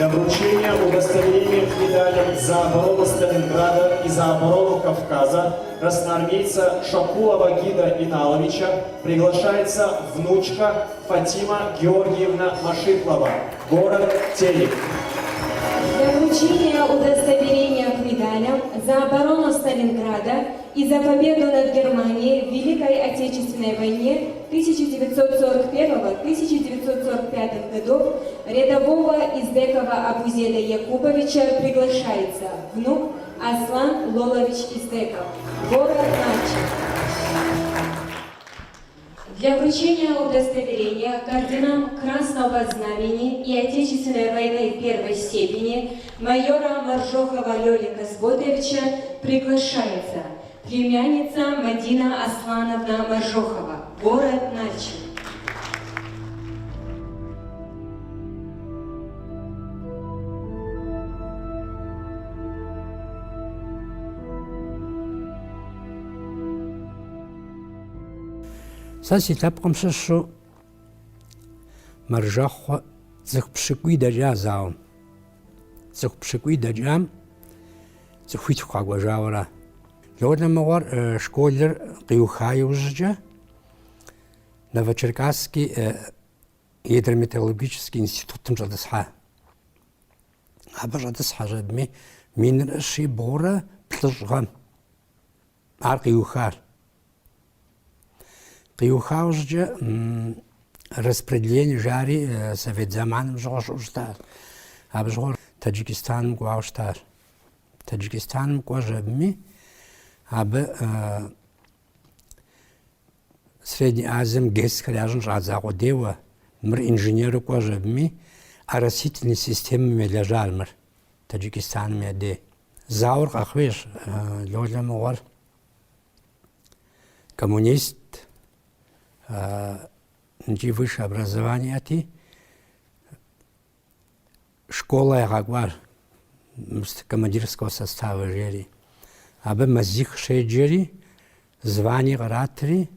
Для вручения удостоверения к медалям за оборону Сталинграда и за оборону Кавказа красноармейца Шакулова Гида Иналовича приглашается внучка Фатима Георгиевна Машиклова, город Терек. Для вручения удостоверения к медалям за оборону Сталинграда и за победу над Германией в Великой Отечественной войне 1941-1945 годов рядового Издекова Абузеда Якубовича приглашается внук Аслан Лолович Издеков, город Нальчик. Для вручения удостоверения к орденам Красного Знамени и Отечественной войны первой степени майора Маржохова Лёлика Сботовича приглашается племянница Мадина Аслановна Маржохова, город Нальчик. Сэ си лъэпкъым щыщу Мэржэхъуэ цӏыху пщыкӏуий дэкӏа зауэм. Цӏыху пщыкӏуий дэкӏам цӏыхуитху къэкӏуэжауэра. Лолэ мыгъуэр школыр къиуха иужькӏэ Новочеркасский гидрометеорологический институтым щӏэтӏысхьа. Абы щӏэтӏысхьэщ абыми минрэ щибгъурэ плӏыщӏ гъэм. Ар къиухар. Къиуха иужькӏэ распределение жари совет зэманым щыгъуэ щыӏэу щытащ. Абы щыгъуэ Таджикистаным кӏуауэ щытащ. Таджикистаным кӏуэщ абыми, абы Средний Азием ГЭС-хэр ящӏын щӏадза къудейуэ, мыр инженеру кӏуэщ абыми, оросительный системэм елэжьар мыр Таджикистаным я дей. Зауэр къэхъуейщ, Лолэ мыгъуэр коммунист, икӏи высшее образование иӏэти, школа ягъэкӏуар, командирского состава жери. Абы мазих щеджэри, звание къратри,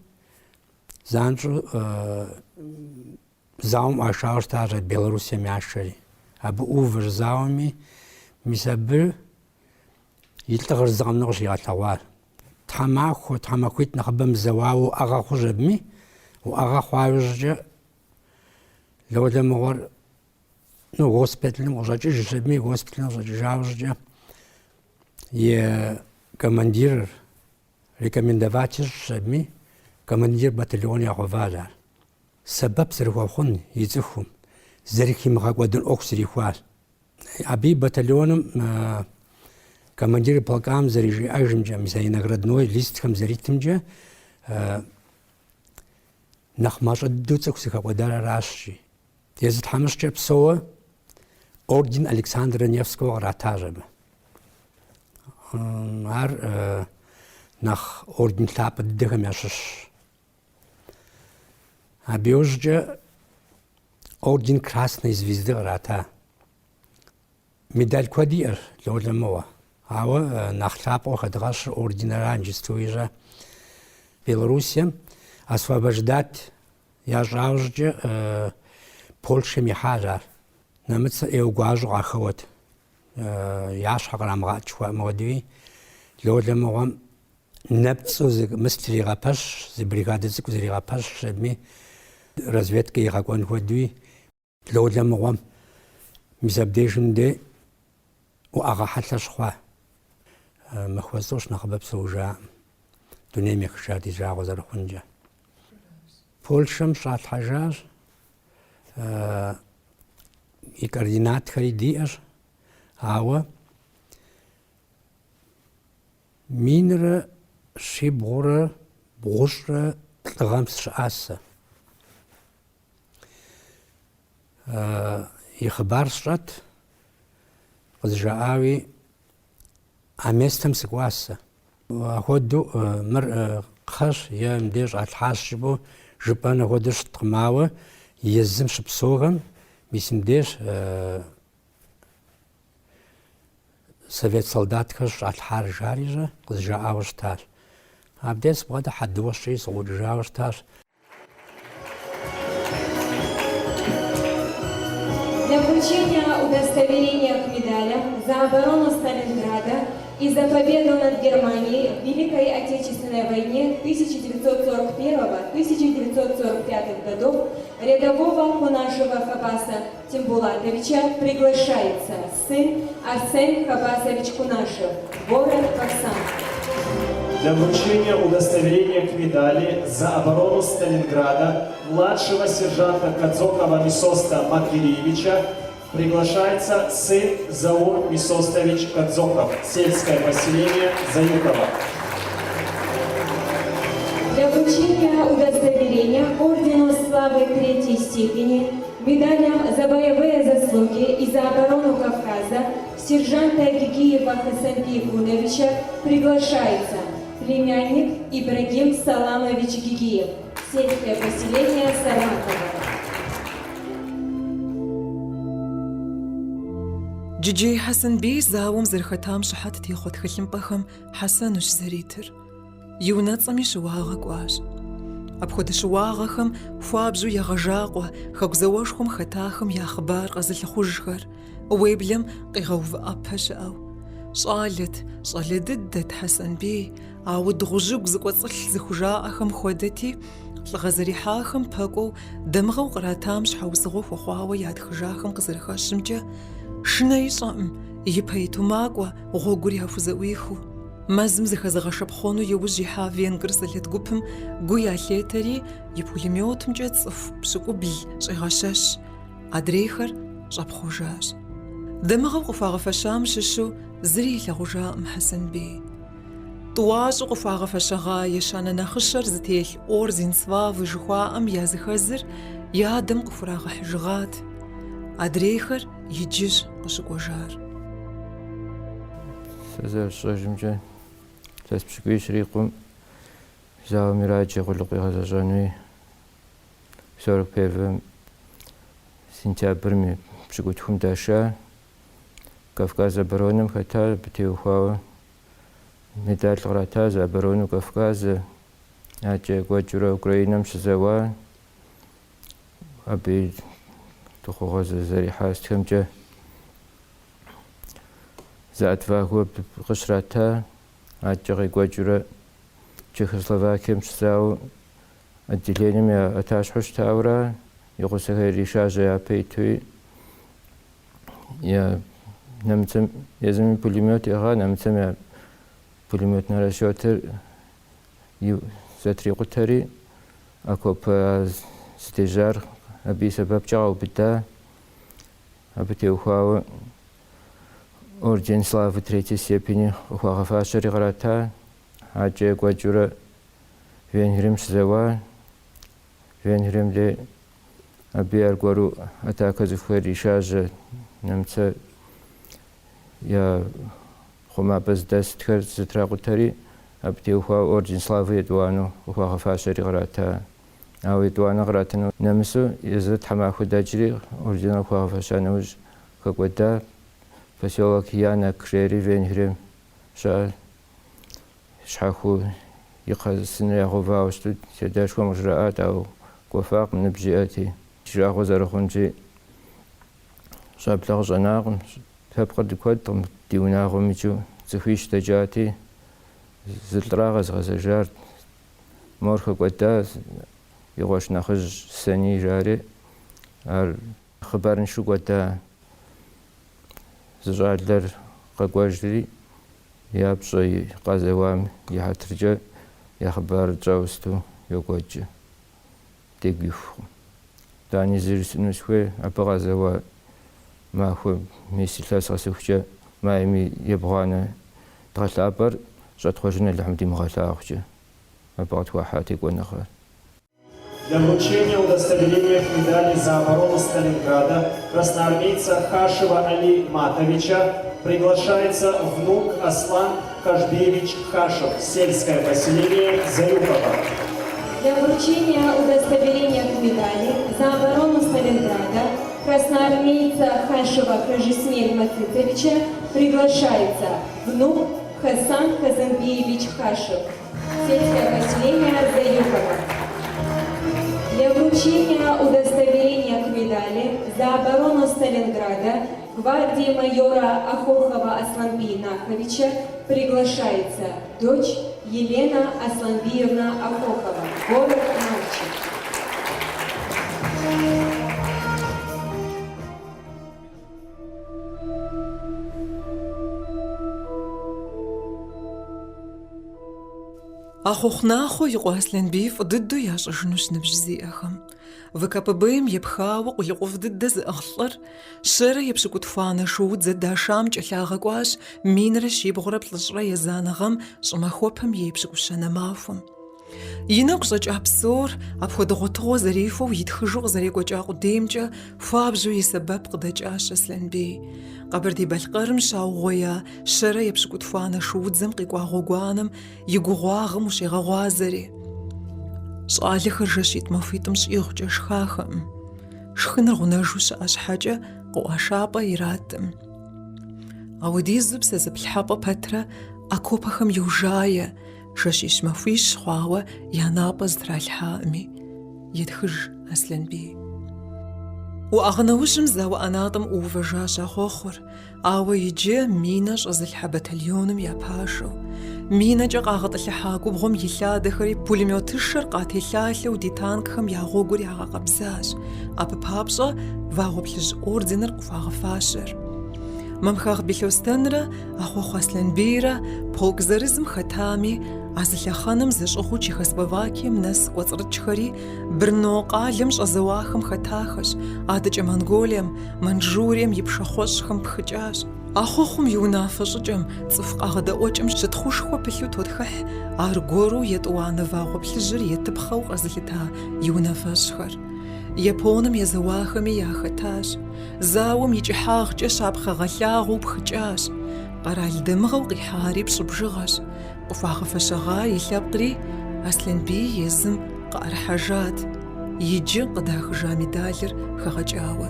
занщӏэу Зауэм ӏуашауэ щытащ ар Белоруссием яшэри. Абы ӏувыр зауэми, мис абы и лӏыгъэр зы къэмынэу къыщигъэлъэгъуар. Тхьэмахуэ, тхьэмахуитӏ нэхъыбэ мызэуауэ уӏэгъэ хъужь абыми, уӏэгъэ хъуа иужькӏэ Лолэ мыгъуэр, ну, госпиталым къыщӏэкӏыжщ абыми, госпиталым къыщӏэкӏыжа иужькӏэ и командирыр рекомендовать ищӏщ абыми, командир батальон ягъэуващ ар. Сэбэп зэрыхуэхъун и цӏыхум, зэрыхимыгъэкӏуэдын ӏуэху зэрихуар. Абы и батальоным командир полкам зэрижиӏэжымкӏэ, мис а и наградной листхэм зэритымкӏэ, нэхъ мащӏэ дыдэу цӏыху зыхэкӏуэдар аращ, жи. Езы тхьэмыщкӏэр псэууэ орден Александра Невского къратащ абы. Ар нэхъ орден лъапӏэ дыдэхэм ящыщщ. Абы иужькӏэ орден Красной Звезды кърата. Медаль куэд иӏэщ Лолэ мыгъуэ, ауэ нэхъ лъапӏэу хэдгъэщыр орденра иджыстуи-щэ. Белоруссием освобождать ящӏа иужькӏэ Польшэм ихьащ ар. Нэмыцэр ӏейуэ гуащӏэу къахэуэт, я щхьэ кърамыгъэӏэт жыхуаӏэм хуэдэуи. Лолэ мыгъуэм Нэпцӏу зы мыст зэригъэпэщ, зы бригадэ цӏыкӏу зэригъэпэщ абыми, разведкэ игъэкӏуэн хуэдэуи, Лолэ мыгъуэм мис абдежым де уӏэгъэ хьэлъэ щыхъуа. Махуэ зытӏущ нэхъыбэ псэужаӏым, дунейм ехыжа ди жагъуэ зэрыхъункӏэ. Польшэм щӏалъхьэжащ, и координатхэри диӏэщ, ауэ Минрэ щибгъурэ бгъущӏрэ плӏы гъэм сыщыӏащ сэ. И хъыбар сщӏэт, къызжаӏауи, а местэм сыкӏуащ сэ. Апхуэдэу мыр кхъэщ е мыбдеж щӏалъхьащ жыпӏэу жыпӏэн апхуэдэу щыткъым, ауэ езым щыпсэухэм мис мыбдеж Совет солдатхэр щӏалъхьар жари-щэ, къызжаӏауэ щытащ. Абдеж сыбгъэдэ хьэдыуэ сщӏыри сыкъыӏукӏыжауэ щытащ. Для вручения удостоверения к медалям за оборону Сталинграда и за победу над Германией в Великой Отечественной войне 1941-1945 годов рядового Кунашева Хабаса Тимбулатовича приглашается сын Арсен Хабасович Кунашев, город Баксан. Для вручения удостоверения к медали за оборону Сталинграда младшего сержанта Кадзокова Мисоста Матгириевича приглашается сын Заур Мисостович Кадзоков, сельское поселение Заюково. Для вручения удостоверения Ордену Славы Третьей степени, медалям за боевые заслуги и за оборону Кавказа сержанта Гигиева Хасанби Гуновича приглашается племянник Ибрагим Саламович Гигиев, сельское поселение Сарматово. Джыджей Хьэсэнбий зауэм зэрыхэтам щыхьэт техъуэ тхылъымпӏэхэм Хьэсэнущ зэритыр. И унэцӏэми щыуагъэ кӏуащ. Апхуэдэ щыуагъэхэм хуабжьу ягъэжакъуэ Хэку зауэшхуэм хэтахэм я хъыбар къэзылъыхъужхэр, уеблэм къигъэувыӏэпэ щыӏэу. Щӏалэт, щӏалэ дыдэт Хьэсэнбий, ауэ дыгъужьыгу зыкӏуэцӏылъ зыхужаӏэхэм хуэдэти, лӏыгъэ зэрихьахэм пэкӏуэу дамыгъэу къратам щхьэусыгъуэ хуэхъуауэ ятхыжахэм къызэрыхэщымкӏэ, шынэ ищӏэкъым, ипэ иту макӏуэ гъуэгур яхузэӏуихыу. Мэзым зыхэзыгъэшэпхъуэну иужь ихьа венгр сэлэт гупым гу ялъетэри, и пулемётымкӏэ цӏыху пщыкӏубл щӏегъэщэщ, адрейхэр щӏэпхъуэжащ. Дамыгъэу къыхуагъэфэщам щыщу зыри илъагъужакъым Хьэсэнбий. Тӏуащӏэу къыхуагъэфэщэгъа ещанэ нагъыщэр зытелъ Орден Славы жыхуаӏэм языхэзыр и адэм къыхурагъэхьыжыгъат. Адрейхэр иджыщ къыщыкӏуэжар. Сэ зэрысщӏэжымкӏэ, илъэс пщыкӏуий щрикъум зауэм ираджэ къулыкъу игъэзэщӏэнуи, 41-м сентябрым и пщыкӏутхум даша. Кавказ оборонэм хэта, абы теухуауэ медаль кърата за оборону Кавказа, адэкӏэ екӏуэкӏыурэ Украинэм щызэуа, абы лӏыхъугъэ зэрихьа сытхэмкӏэ за отвагу абы къыщрата, адэкӏэ къекӏуэкӏыурэ Чехословакием щызауэ отделением я ӏэтащхьэу щытауэра, и гъусэхэр иришажьэ япэ итуи, я нэмыцэм езыми пулемет иӏыгъа, нэмыцэм я пулеметнэ расчетыр зэтрикъутэри, окопэ здежьар абы и сэбэпкӏэ къаубыда. Абы теухуауэ орден Славы третьей степени къыхуагъэфащэри кърата. Адэкӏэ екӏуэкӏыурэ Венгрием щызэуа. Венгрием де абы аргуэру атакэ цӏыхухэр иришажьэ нэмыцэ я хъумапӏэ здэсытхэр зэтракъутэри, абы теухуауэ орден Славы етӏуанэу къыхуагъэфащэри кърата. Ауэ етӏуанэ къратыну нэмысу езыр тхьэмахуэ дэкӏри орденыр къыхуагъэфэща нэужь хэкӏуэда поселок Янок жери Венгрием щыӏэ щхьэхуэу и кхъэ сыныр ягъэувауэ щыту си адэшхуэм къыжраӏат, ауэ кӏуэфакъым, ныбжь иӏэти. Жагъуэ зэрыхъунщи, щӏэблэ къыщӏэнакъым, лъэпкъыр дыкуэдкъым, ди унагъуэм икӏыу цӏыхуищ дэкӏати, зы лӏыра къэзыгъэзэжар, мор хэкӏуэда, и къуэш нэхъыжь Сэний жари, ар хъыбарыншэу кӏуэда. Зы щӏалэр къэкӏуэжри, я пщӏэ къазэуам и хьэтыркӏэ я хъыбар тщӏэуэ сыту йокӏуэкӏ. Дигу ихукъым. Итӏани зы жысӏэну сыхуей, абы къазэуа махуэ мис илъэс къэсыхукӏэ майм и ебгъуанэ дгъэлъапӏэр щӏэтхъуэжын Алыхьым димыгъэлъагъукӏэ, абы къытхуахьа текӏуэныгъэр. Для вручения удостоверения к медали за оборону Сталинграда красноармейца Хашева Али Матовича приглашается внук Аслан Хажбеевич Хашев, сельское поселение Заюково. Для вручения удостоверения к медали за оборону Сталинграда красноармейца Хашева Хажисмель Мацитовича приглашается внук Хасан Хазанбиевич Хашев, сельское поселение Заюково. Для вручения удостоверения к медали «За оборону Сталинграда» гвардии майора Ахохова Асланбий Наховича приглашается дочь Елена Асланбиевна Ахохова, город Нальчик. Ахъуэхъу Нахъуэ и къуэ Аслъэнбий фӏы дыдэу ящӏыжынущ ныбжь зиӏэхэм. ВКПБ-м епхауэ къулыкъуфӏ дыдэ зыӏыгъ лӏыр щэрэ епщыкӏутхуанэ шуудзэ дашам кӏэлъагъэкӏуащ минрэ щибгъурэ плӏыщӏрэ езанэ гъэм щӏымахуэпэм и епщыкӏущанэ махуэм. И нэгу щӏэкӏа псор апхуэдэ гъуэтыгъуэ зэрихуэу итхыжу къызэрекӏуэкӏа къудеймкӏэ хуабжьу и сэбэп къыдэкӏащ Аслъэнбий. Къэбэрдей-Балъкъэрым щаугъуея щэрэ епщыкӏутхуанэ шуудзэм къикӏуа гъуэгуанэм и гугъуагъым ущегъэгъуазэри. Щӏалэхэр жэщитӏ-махуитӏым щӏигъукӏэ шхахэкъым. Шхыныр гъунэжу щыӏэ щхьэкӏэ къыӏуашапӏэ иратым. Ауэдизу псэзэпылъхьэпӏэ пэтрэ окопэхэм йожае, жэщищ-махуищ хъуауэ я напӏэ зытралъхьаӏыми, етхыж Аслъэнбий. Уӏэгъэ нэужьым зауэ ӏэнатӏэм ӏуувэжащ Ахъуэхъур. Ауэ иджы минэ щӏэзылъхьэ батальоным я пашэу. Минэкӏэ къагъэтӏылъыхьа губгъуэм илъадэхэри пулеметышэр къателъалъэу ди танкхэм я гъуэгур ягъэкъэбзащ. Абы папщӏэ Вагъуэ Плъыжь орденыр къыхуагъэфащэр. Мамхэгъ Билъостэнрэ Ахъуэхъу Аслъэнбийрэ полк зырызым хэтами, а зы лъэхъэнэм зэщӏыгъуу Чехословакием нэс кӏуэцӏрыкӏхэри, Брно къалэм щӏэзэуахэм хэтахэщ, адэкӏэ Монголием, Маньчжурием и пшахъуэщӏхэм пхыкӏащ. Ахъуэхъум и унафэ щӏыкӏэм, цӏыху къагъэдэӏуэкӏэм щытхъушхуэ пылъу тотхыхь аргуэру етӏуанэ Вагъуэ Плъыжьыр етыпхъэу къэзылъыта и унафэщӏхэр. Японым езэуахэми яхэтащ. Зауэм и кӏыхьагъкӏэ щапхъэгъэлъагъуэу пхыкӏащ. Къэрал дамыгъэу къихьари пщӏы бжыгъэщ. Къыхуагъэфэщэгъа и лъэпкъри Аслъэнбий езым къыӏэрыхьэжат, иджы къыдахыжа медалыр хэгъэкӏауэ.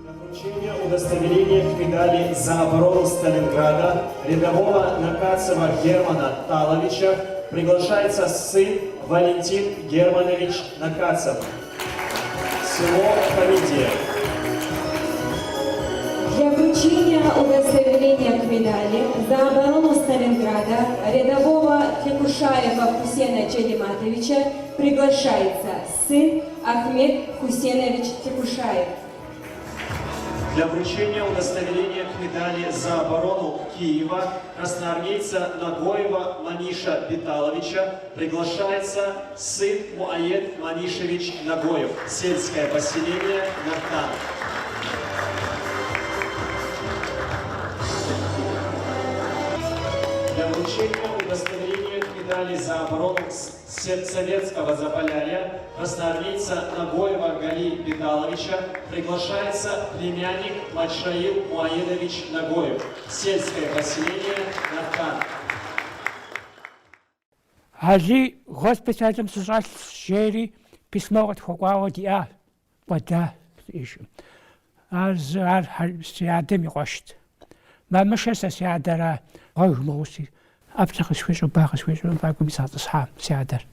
Для вручения удостоверения к медали за оборону Сталинграда рядового Накацева Германа Таловича приглашается сын Валентин Германович Накацев. Село Хамидия. Для вручения удостоверения к медали за оборону Сталинграда рядового Тлекушаева Хусена Джалиматовича приглашается сын Ахмед Хусенович Тлекушаев. Для вручения удостоверения к медали за оборону Киева красноармейца Нагоева Маниша Биталовича приглашается сын Муаед Манишевич Нагоев, сельское поселение Нартан. Для вручения удостоверения к медали за оборону Советского Заполярья красноармейца Нагоева Гали Биталовича приглашается племянник Мачраил Муаедович Нагоев, сельское поселение Нартан. Алий госпиталым сыщӏэлъщ, жери письмо къытхуэкӏуауэ диӏа, кӏуэда жиӏэжым. Ар зы ар си адэм и къуэшт. Мамышэр сэ си адэра гъуэг мыгъуси, ӏэплӏэ къысхуищӏу, ба къысхуищӏу, мафӏэгум сигъэтӏысхьа си адэр.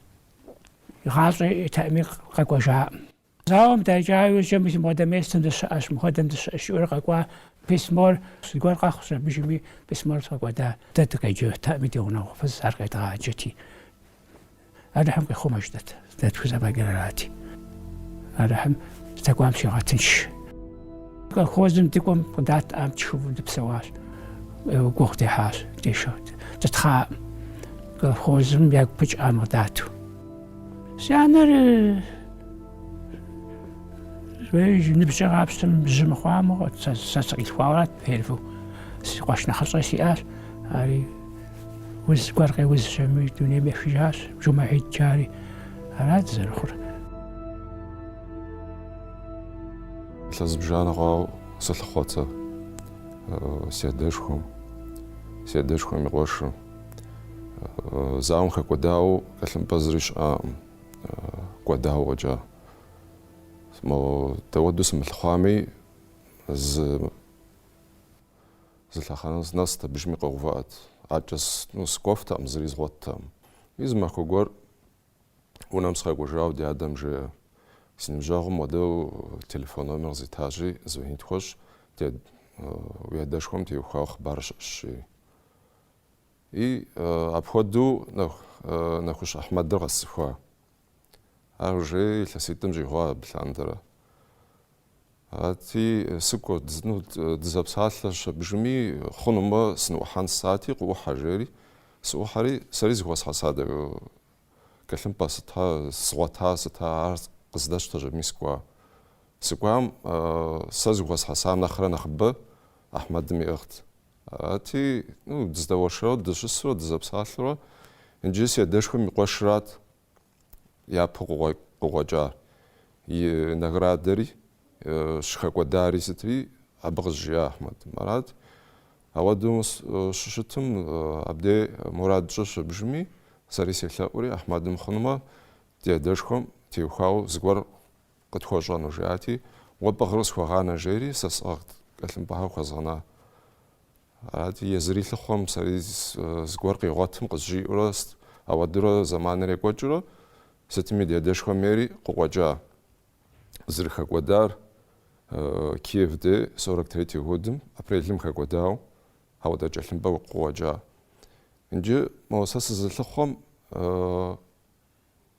Гъащӏэ иӏэтэкъыми къэкӏуэжакъым. Зауэм дэкӏа иужькӏэ мис мыпхуэдэ местым дыщыӏэщ, мыпхуэдэм дыщыӏэщ жиӏэурэ къэкӏуа письмор, зыгуэр къэхъущ абыжми письмор тфӏэкӏуэда. Дэ дыкъеджэтэкъыми ди гъунэгъу фыз ар къедгъаджэти. Алыхьым къихъумэ жытӏэт, дэ тхузэфӏэкӏыр арати. Алыхьым здэкӏуам щигъэтынш. Колхозым дыкӏуэм къыдатӏам тшхыу дыпсэуащ, гугъу дехьащ, дытхъакъым. Колхозым ягу пыкӏӏам къыдату. Си анэр ныбжькӏэ къапщтэм жьы мыхъуа мыгъуэт, сэ сыкъилъхуауэрат первэу. Си къуэш нэхъыщӏэ сиӏащ, ари уз гуэр къеузщ аби дунейм ехыжащ, Жумэхьид жари. Арат зэрыхъур. Илъэс зыбжанэ хъуауэ сылъыхъуэт сэ си адэшхуэм, си адэшхуэм и къуэшым. Зауэм хэкӏуэдауэ тхылъымпӏэ зыри щыӏакъым, кӏуэдауэ фӏэкӏа. Мо дауэдэу сымылъыхъуами, зы зы лъэхъэнэ нэст абыжми къэувыӏэт. Адэкӏэ ну, сыкӏуэфтэкъым, зыри згъуэттэкъым. И зы махуэ гуэр. Унэм сыкъэкӏуэжауэ ди адэм жеӏэ, Си ныбжьэгъум хуэдэу телефон номер къызитащи, звонить хуэщӏ, уи адэшхуэм теухуауэ хъыбар щыӏэщ, жери. И апхуэдэу Нэхущ Ахьмэдыр къэсцӏыхуа. Ар уже илъэситӏым щӏигъуа абы лъандэрэ. Арати, сыкӏуэ, ну, дызэпсалъэщ абыжми, хъунумэ, сыныӏухьэн жысӏати, къыӏухьэ, жери. Сыӏухьэри, сэри зыхуэсхьэса кӏэлъымпӏэ сыта, сгъуэта сыта, ар къыздэсщтэщ абыми сыкӏуа. Сыкӏуам, сэ зыхуэсхьэсам нэхърэ нэхъыбэ Ахьмэдым иӏыгът. Арати, ну, дыздэуэршэру, дыщысурэ, дызэпсалъэурэ, иджы си адэшхуэм и къуэшрат япэу къыкъуэкӏар. И наградэри, щыхэкӏуэдари сытри абы къызжиӏа Ахьмэдым. Арат. Ауэдэу щыщытым, абдей мурад тщӏыщ абыжми, сэри селъэӏури, Ахьмэдым хъунумэ, ди адэшхуэм теухуауэ зыгуэр къытхуэщӏэну жиӏати, уэ пӏыгъыр къысхуэгъанэ жери, сэ сӏыгъ кӏэлъымпӏэхэр хуэзгъэна. Арати, езыри лъыхъуэм, сэри зыгуэр къигъуэтым къызжиӏэурэ, ауэдурэ зэманыр екӏуэкӏыурэ, сытми ди адэшхуэм ейри къыкъуэкӏа. Зэрыхэкӏуэдар Киев де 43 годым, апрелым хэкӏуэдауэ, ауэдэ кӏэлъымпӏэ къыкъуэкӏа. Иджы мо сэ сызылъыхъуэм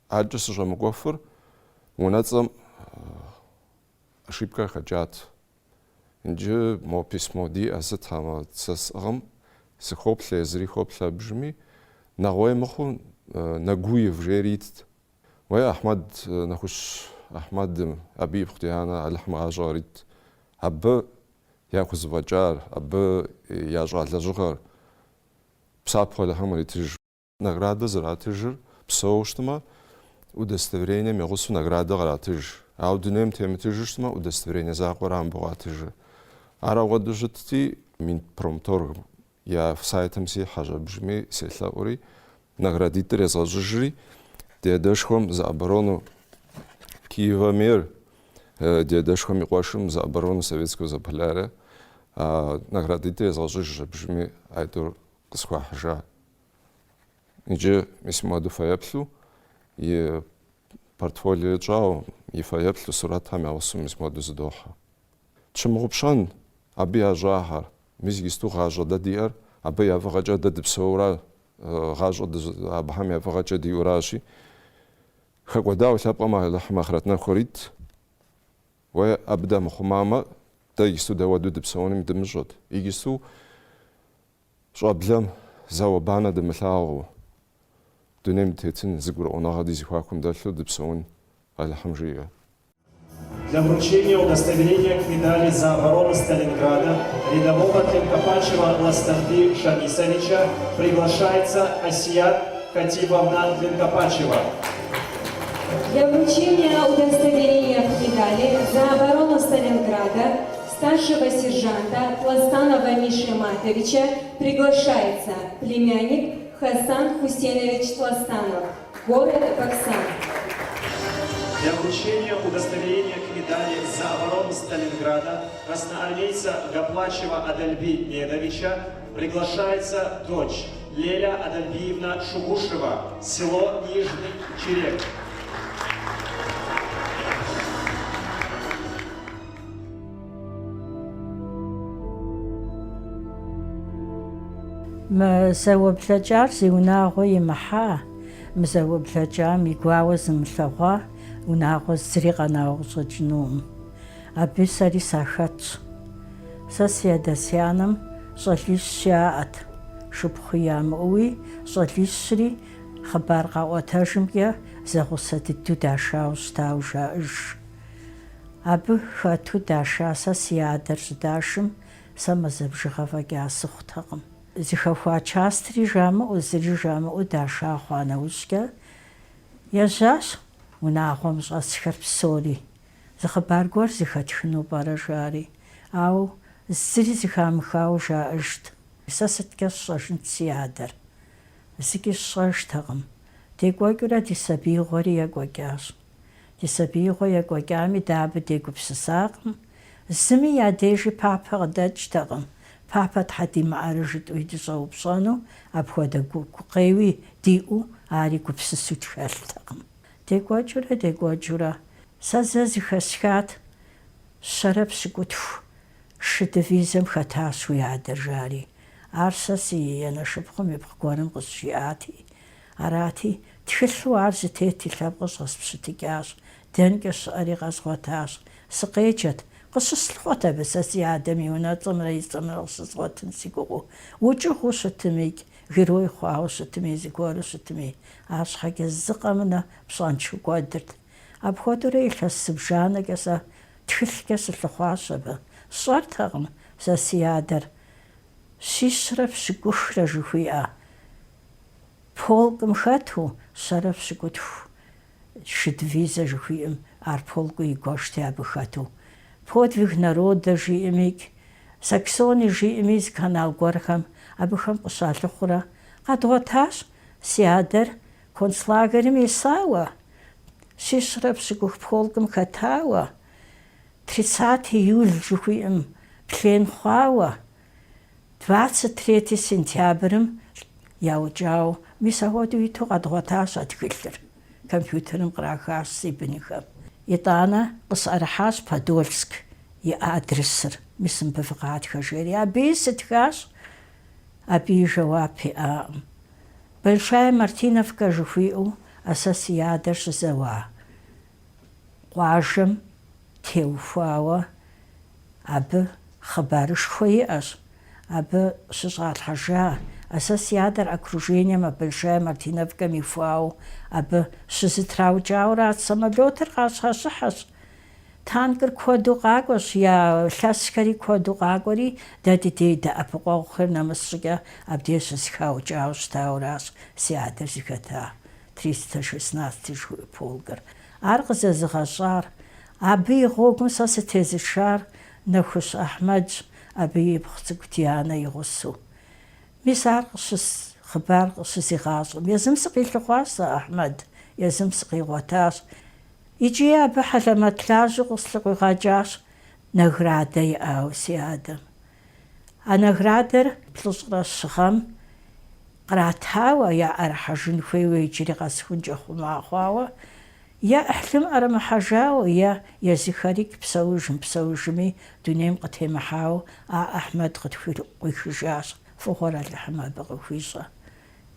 адэкӏэ сыщӏэмыкӏуэфыр унэцӏэм ошибкэ хэкӏат. Иджы мо письмо диӏэ сыт мо сэ сӏыгъым сыхоплъэ, езыри хоплъэ абыжми, нэгъуей мыхъуу Нагуев жери итт. Уей, Ахьмэд, Нэхущ Ахьмэдым, абы ипхъу Дианэ Алыхьым гъащӏэ кърит. Абы яхузэфӏэкӏар, абы ящӏа лэжьыгъэр псапэу Алыхьым къритыж. Наградэ зэратыжыр псэууэ щытмэ, удостоверением и гъусэу наградэ къратыж. Ауэ дунейм темытыжу щытмэ, удостоверение закъуэра мыбы къуатыжыр. Ар ауэдэу щытти, Минпромторгым я сайтым сихьэщ абыжми селъэӏури, наградитӏыр езгъэщӏыжри, ди адэшхуэм за оборону Киева ейр, ди адэшхуэм и къуэшым за оборону Советского Заполярья, а наградитӏыр езгъэщӏыжщ абыжми айтӏур къысхуахьыжа. Иджы мис мыуэду фэеплъу и портфолио тщӏауэ, и фэеплъу сурэтхэм я гъусэу мис мыуэду зыдохьэ. Тщымыгъупщэн абы ящӏахэр, мис иджысту гъащӏэ дэ диӏэр, абы я фӏыгъэкӏэ дэ дыпсэура, гъащӏэ абыхэм я фӏыгъэкӏэ диӏэуращи, хэкӏуэдауэ лъэпкъым Алыхьым ахърэт нэху кърит. Уэ абы дамыхъумамэ, дэ иджысту дауэду дыпсэунуми дымыщӏэт. Иджысту Щӏэблэм зауэ-банэ дымылъагъуу, дунейм дытетын, зэгурыӏуэныгъэ ди зэхуакум дэлъу дыпсэун Алыхьым жиӏэ. Для вручения удостоверения к медали за оборону Сталинграда рядового Тленкопачева Ластанби Шамисовича приглашается Асият Хатибовна Тленкопачева. Для вручения удостоверения к медали за оборону Сталинграда старшего сержанта Тластанова Миши Матовича приглашается племянник Хасан Хусенович Тластанов, город Баксан. Для вручения удостоверения к медали за оборону Сталинграда красноармейца Гаплачева Адальби Недовича приглашается дочь Леля Адальбиевна Шугушева, село Нижний Черек. Мы зауэ блэкӏар зи унагъуэ имыхьа, мы зауэ блэкӏам и гуауэ зымылъэгъуа унагъуэ зыри къэнауэ къыщӏэкӏынукъым. Абы сэри сахэтщ. Сэ си адэ-си анэм щӏалищ яӏэт, шыпхъуи ямыӏэуи, щӏалищри хъыбар къаӏуэтэжымкӏэ зэгъусэ дыдэу дашауэ щытауэ жаӏэж. Абы хэту даша сэ си адэр щыдашым, сэ мазэ бжыгъэ фӏэкӏа сыхъутэкъым. Зыхэхуа частри жамыӏэу, зыри жамыӏэу даша хъуа нэужькӏэ, ежьащ унагъуэм щӏэсхэр псори. Зы хъыбар гуэр зыхэтхыну пӏэрэ жари, ауэ зыри зыхамыхауэ жаӏэжт. Сэ сыткӏэ сщӏэжынт си адэр? Зыкӏи сщӏэжтэкъым. Декӏуэкӏыурэ ди сабиигъуэри екӏуэкӏащ. Ди сабиигъуэ екӏуэкӏами, дэ абы дегупсысакъым. Зыми я дежи папэ къыдэкӏтэкъым. Папэ тхьэ димыӏэрэ жытӏуи дыщӏэупщӏэну, апхуэдэ гукъеуи диӏэу ари гупсысу тхэлътэкъым. Декӏуэкӏыурэ, декӏуэкӏыурэ, сэ зэ зыхэсхат, щэрэ пщыкӏутху шы дивизэм хэтащ уи адэр, жари. Ар сэ си анэшыпхъум ипхъу гуэрым къызжиӏати, арати, тхылъу ар зытет и лъэпкъыр щӏэспщытыкӏащ, дэнкӏэ щыӏэри къэзгъуэтащ. Сыкъеджэт, къыщыслъыхъуэт абы сэ си адэм и унэцӏэмрэ и цӏэмрэ къыщызгъуэтын си гугъэу. Укӏыгъэу щытымикӏ, герой хъуауэ щытми, зыгуэру щытми, арщхьэкӏэ зы къэмынэ пщӏэншэу кӏуэдырт. Апхуэдэурэ илъэс зыбжанэкӏэ сэ тхылъкӏэ сылъыхъуащ абы. Сщӏэртэкъым сэ си адэр щищрэ пщыкӏухрэ жыхуиӏэ полкым хэту, щэрэ пщыкӏутху шы дивизэ жыхуиӏэм ар полкыу игуэшти абы хэту. Подвиг народа жиӏэмикӏ, Саксони жиӏэми зы канал гуэрхэм абыхэм къыщалъыхъурэ къэдгъуэтащ си адэр концлагерым исауэ, щищрэ пщыкӏух полкым хэтауэ, тридцатый июль жыхуиӏэм плен хъуауэ, двадцать третий сентябрым яукӏауэ, мис апхуэдэу иту къэдгъуэтащ а тхылъыр. Компьютерым кърахащ си бынхэм. Итӏанэ къысӏэрыхьащ Подольск и адресыр, мис мыбы фыкъатхэ жери. Абыи сытхащ, абыи жэуап иӏакъым. Большая Мартиновка жыхуиӏэу а сэ си адэр щызэуа къуажэм теухуауэ абы хъыбарышхуэ иӏэщ. Абы щыщӏалъхьэжа, а сэ си адэр окружением а Большая Мартиновкэм ихуауэ абы щызэтраукӏауэрат. Самолетыр къащхьэщыхьэщ, танкыр куэду къакӏуэщ, я лъэсхэри куэду къакӏуэри, дэ ди дей дэӏэпыкъуэгъухэр нэмыс щӏыкӏэ абдеж щызэхаукӏауэ щытауэращ си адэр зыхэта 316 жыхуиӏэ полкыр. Ар къызэзыгъэщӏар, абы и гъуэгум сэ сытезышар Нэхущ Ахьмэдщ, абы ипхъу цӏыкӏу Дианэ и гъусэу. Мис ар къыщыс хъыбар къыщызигъащӏэм. Езым сыкъилъыхъуащ сэ Ахьмэд, езым сыкъигъуэтащ. Икӏи абы хьэлэмэт лажьэу къыслъыкъуигъэкӏащ наградэ иӏауэ си адэм. А наградэр плӏыщӏрэ щы гъэм къратауэ, яӏэрыхьэжын хуейуэ иджыри къэсыхункӏэ хъума хъуауэ, е ӏыхьлым ӏэрымыхьэжауэ, е езыхэрикӏ псэужым псэужми дунейм къытемыхьауэ а Ахьмэд къытхуикъуихыжащ. Фӏыгъуэр Алыхьым абы къыхуищӏэ.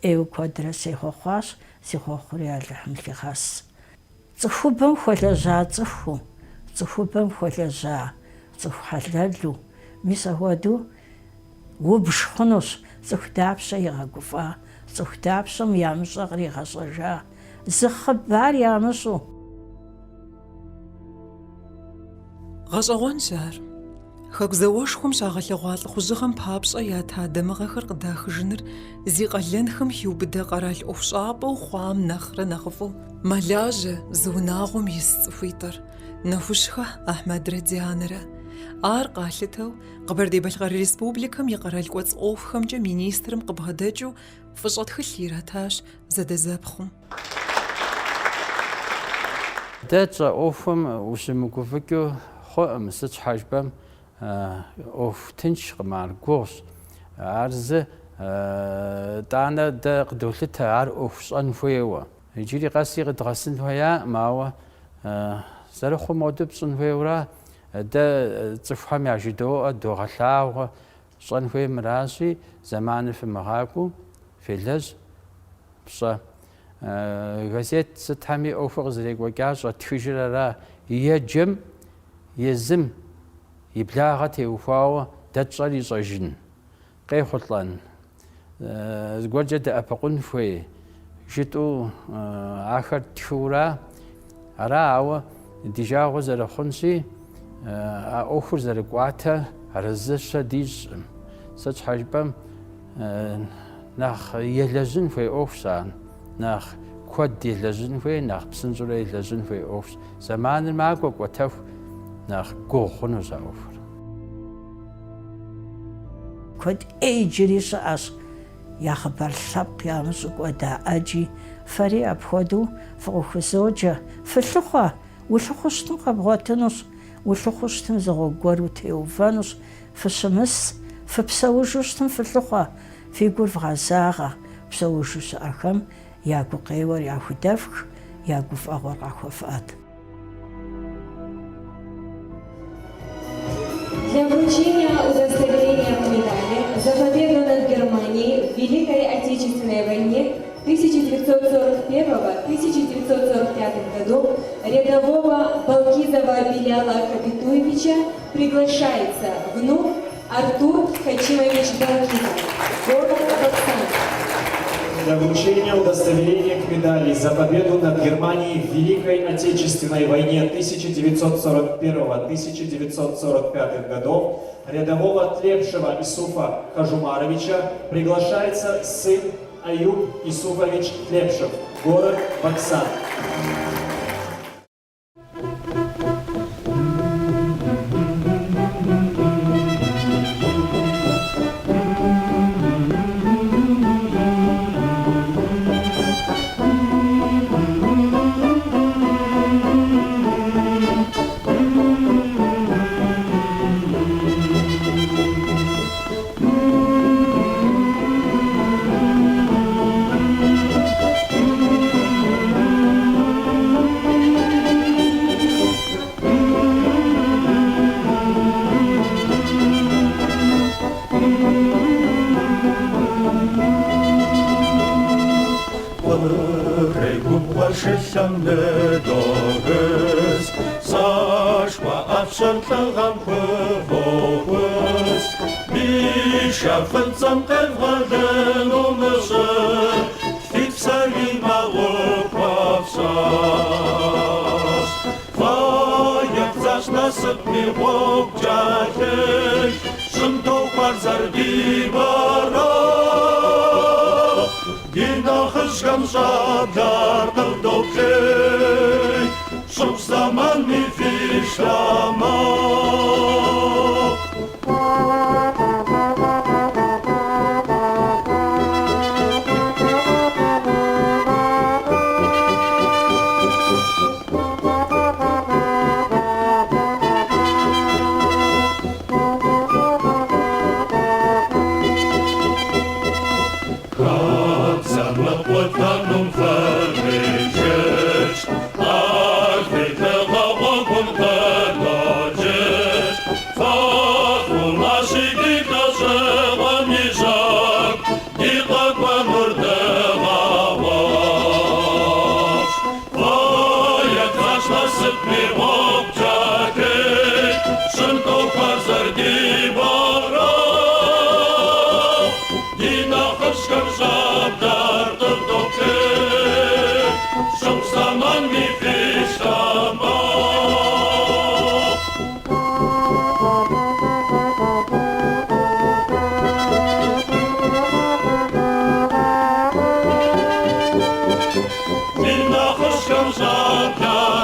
ӏейуэ куэдрэ сехъуэхъуащ, си хъуэхъури Алыхьым лъигъэс. Цӏыхубэм хуэлэжьа цӏыхуу, цӏыхубэм хуэлэжьа цӏыху хьэлэлу, мис апхуэдэу убж хъунущ цӏыху дапщэ игъэгуфӏа, цӏыху дапщэм ямыщӏэ къригъэщӏэжа, зы хъыбар ямыщӏу. Гъэщӏэгъуэнщ ар. Хэку зауэшхуэм щагъэлъэгъуа лӏыхъужьыгъэм папщӏэ ята дамыгъэхэр къыдахыжыныр зи къалэнхэм хиубыдэ къэрал ӏуэхущӏапӏэу хъуам нэхърэ нэхъыфӏу мэлажьэ зы унагъуэм ис цӏыхуитӏыр, Нэхущхэ Ахьмэдрэ Дианэрэ. Ар къалъытэу, Къэбэрдей-Балъкъэр Республикэм и къэрал кӏуэцӏ ӏуэхухэмкӏэ министрым къыбгъэдэкӏыу фӏыщӏэ тхылъ иратащ зэдэзэпхъум. Дэ тщӏэ ӏуэхум ущымыгуфӏыкӏыу хъуӏым, сыт щхьэ жыпӏэм ӏуэху тыншкъым ар, гугъущ. Ар зы тӏанэ дэ къыдолъытэ ар ӏуэху щӏэн хуейуэ. Иджыри къэси къыдгъэсын хуеяӏым, ауэ зэрыхъум хуэдэу пщӏын хуейуэра. Дэ цӏыхухэм яжыдоӏэ, догъэлъагъуэ, щӏэн хуейр мыращи, зэманыр фымыгъакӏуэу фелэжь. Пщӏэ. Газет сытхэми ӏуэхур къызэрекӏуэкӏар щӏэтхыжыр ара? Еджэм езым и благъэ теухуауэ дэ тщӏэр ищӏэжын, къехъулӏэн, зыгуэркӏэ дэӏэпыкъун хуей жытӏэу ахэр ттхыура? Ара, ауэ ди жагъуэ зэрыхъунщи, а ӏуэхур зэрыкӏуатэр арэзыщэ дищӏкъым. Сыт щхьэ жыпӏэм, Нэхъ елэжьын хуей ӏуэхущ ар. Нэхъ куэд елэжьын хуей, нэхъ псынщӏэурэ елэжьын хуей ӏуэхущ. Зэманыр макӏуэ кӏуэтэху нэхъ гугъу хъунущ а ӏуэхур. Куэд ӏей иджыри щыӏэщ, я хъыбар лъэпкъ ямыщӏу кӏуэда ӏэджи. Фэри апхуэдэу фыкъыхузоджэ. Фылъыхъуэ, улъыхъуу щытым къэбгъуэтынущ, улъыхъуу щытым зы гъуэгу гуэр утеувэнущ. Фыщымыс, фыпсэужу щытым фылъыхъуэ, фи гур вгъэзагъэ, псэужу щыӏэхэм я гукъеуэр яхудэфх, я гуфӏэгъуэр къахуэфӏэт. Для вручения удостоверения к медали за победу над Германией в Великой Отечественной войне 1941-1945 годов рядового Балкизова Беляла Капитуевича приглашается внук Артур Хачимович Балкизов, город Баксан. Для вручения удостоверения к медали за победу над Германией в Великой Отечественной войне 1941-1945 годов рядового Тлепшева Исуфа Хажумаровича приглашается сын Аюб Исуфович Тлепшев, город Баксан. Къурей губгъуэр шылъэм ныдогыз, Сэшхуэ ӏэпщэр лӏыгъэм хувохус. Бий шэ фӏыцӏэм къевгъэлыну мы щӏыр, Фи псэри мэгъуу хуэфщӏащ. Фэ евдзащ насыпми гъуэгу кӏэлъылъ, Щӏым тохуэр зэрыдибэрагъ. Ди нэхъыжьхэм щӏэблэр къывдоплъей, Щӏыгъущ зэманми фи шы макъ. Хабзэ мыкъутэнум фрилъытщ, Ар фи лӏыгъэ гъуэгум къыноджыкӏ. Фэ фхъумащи ди лӏэщӏыгъуэм и жьэгу, Ди къэкӏуэнур дыгъэгъуэпщ. Фэ евдзащ насыпми гъуэгу кӏэлъылъ, Щӏым тохуэр зэрыдибэрагъ. Ди нэхъыжьхэм щӏэблэр къывдоплъей, Щӏыгъущ зэманми фи шы макъ. Ди нэхъыжьхэм щӏэблэр.